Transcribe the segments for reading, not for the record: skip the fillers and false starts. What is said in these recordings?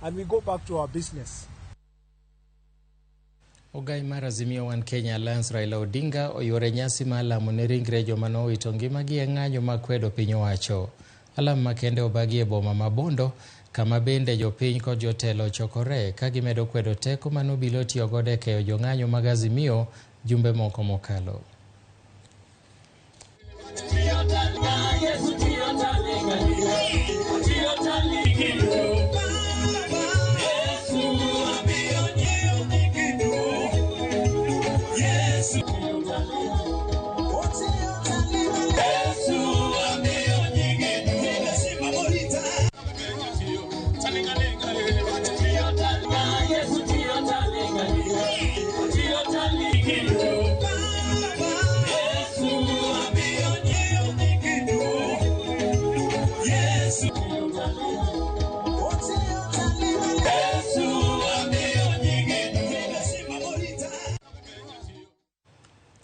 And we go back to our business. Ogai mar Azimio One Kenya Alliance Raila Odinga oyuore nyasi mar lamo ne ringre joma nowito ngimagi e ng'anyo mag kwedo piny owacho. Alam makende obagi e boma ma Bondo kama bende jopiny kod jotelo ochokore ka gimedo kwedo teko mane obila otiyo godo e keyo jong'anyo mag Azimio jumbe moko mokalo.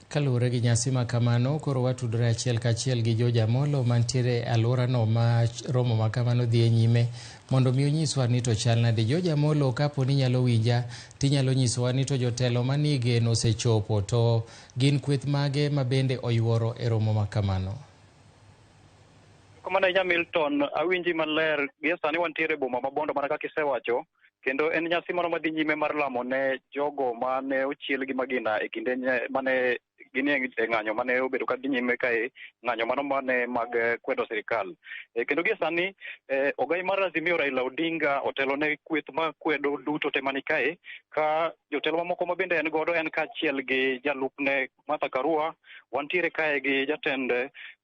Kaluwore gi nyasi ma kamano, koro watudore achiel kachiel gi George Amolo mantiere e alworano ma romo ma kamano dhi e nyime mondo mi onyiswa ni to chal nade. George Amolo, kapo ni inyalo winja, tinyalo nyisowa ni to jotelo manie geno osechopo to gin kweth mage ma bende oyuoro e romo ma kamano? Kamano ahinya Milton, awinji maler. Gie sani wantiere e boma ma Bondo mana kaka isewacho, kendo en nyasi mano madhi nyime mar lamo ne jogo mane ochiel gi magina e kinde mane ginie e ng'anyo mane obedo ka dhi nyime kae, ng'anyo mano mane mag kwedo sirikal. Kendo gie sani ogai mar Azimio Raila Odinga otelo ne kweth ma kwedo duto te mani kae, ka jotelo mamoko ma bende en godo en kaachiel gi jalupne Martha Karua. Wantiere kae gi jatend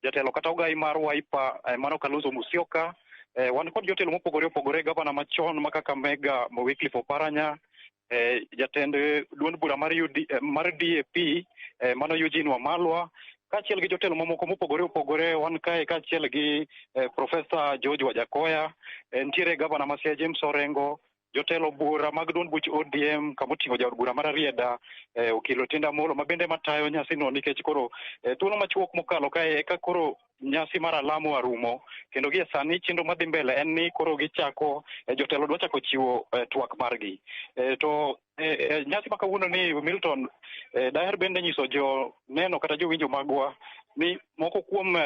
jatelo kata ogai mar Wiper mano Kalonzo Musyoka. Wan kod jotelo mopogore opogore, gavana machon ma Kakamega Wycliffe Oparanya, jatend duond bura mar UD, mar DAP mano Eugene Wamalwa, kaachiel gi jotelo mamoko mopogore opogore. Wan kae kaachiel gi Professor George Wajackoyah, nitiere gavana ma Siaya James Orengo, jotelo bura mag duond buch ODM kamoting'o jaod bura mar Rarieda Okil Otiende Amollo ma bende matayo nyasino nikech koro thuolo machuok mokalo kae eka koro nyasi mar alamo arumo, kendo gie sani chenro madhi mbele en ni koro gichako jotelo dwa chako chiwo twak margi. To nyasi ma kawuono ni Milton, daher bende nyiso jo neno kata jowinjo magwa ni moko kuom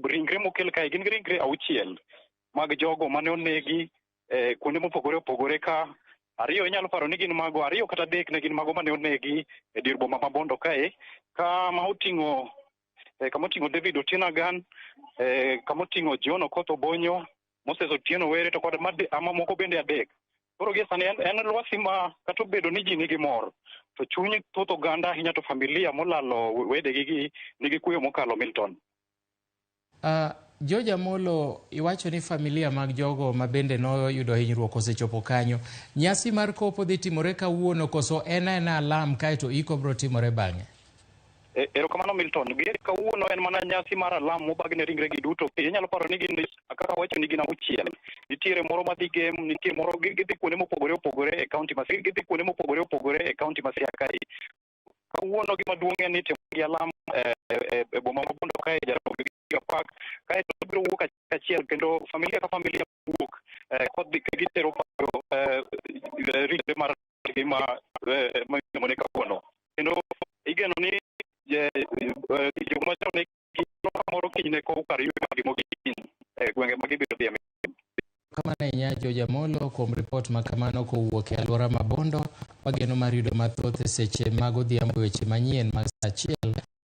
ringre mokel kae gin ringre auchiel mag jogo mane onegi kuonde mopogore opogore, ka ariyo inyalo paro ni gin mago ariyo kata adek ne gin mago mane onegi e dier boma ma Bondo kae, kama oting'o kama oting'o David Otieno Agan, kama oting'o John Okoth Obonyo, Moses Otieno Were to kod mamoko bende adek. Koro gie sani en lwasi ma kata obedo ni ji nigi mor, to chuny thoth oganda ahinya to familia molalo wedegi gi nigi kuyo mokalo, Milton. George Amolo, iwacho ni familia mag jogo ma bende noyudo hinyruok osechopo kanyo. Nyasi mar kopo dhi timore kawuono koso en aena alam kaeto iko biro timore bang'e? Erokamano Milton. Gi kawuono en mana nyasi mar alam mobag ne ringre gi duto. Inyalo paro ni gin kaka wacho ni gin auchiel. Nitiere moro madhi Gem, nitie moro gidhi kuonde mopogore opogore e kaunti ma gidhi kuonde mopogore opogore e kaunti ma Siaya kae. Kawuono gima duong' en ni itimo gi alam e boma ma Bondo kae, Jaramogi Oginga Park, kaeto biro wuok achiel kendo familia ka familia wuok kodhi gitero paro ringre mar gi ma ma kawuono. Kendo igeno ni joma chon moro kinyne kow kar yweyo margi mogik e gwenge ma gibiro dhiye. Kamano ahinya George Amolo kuom ripot ma kamano kowuok e alwora ma Bondo. Wageno mar yudo mathoth e seche mag odhiambo, weche manyien mag saa achiel.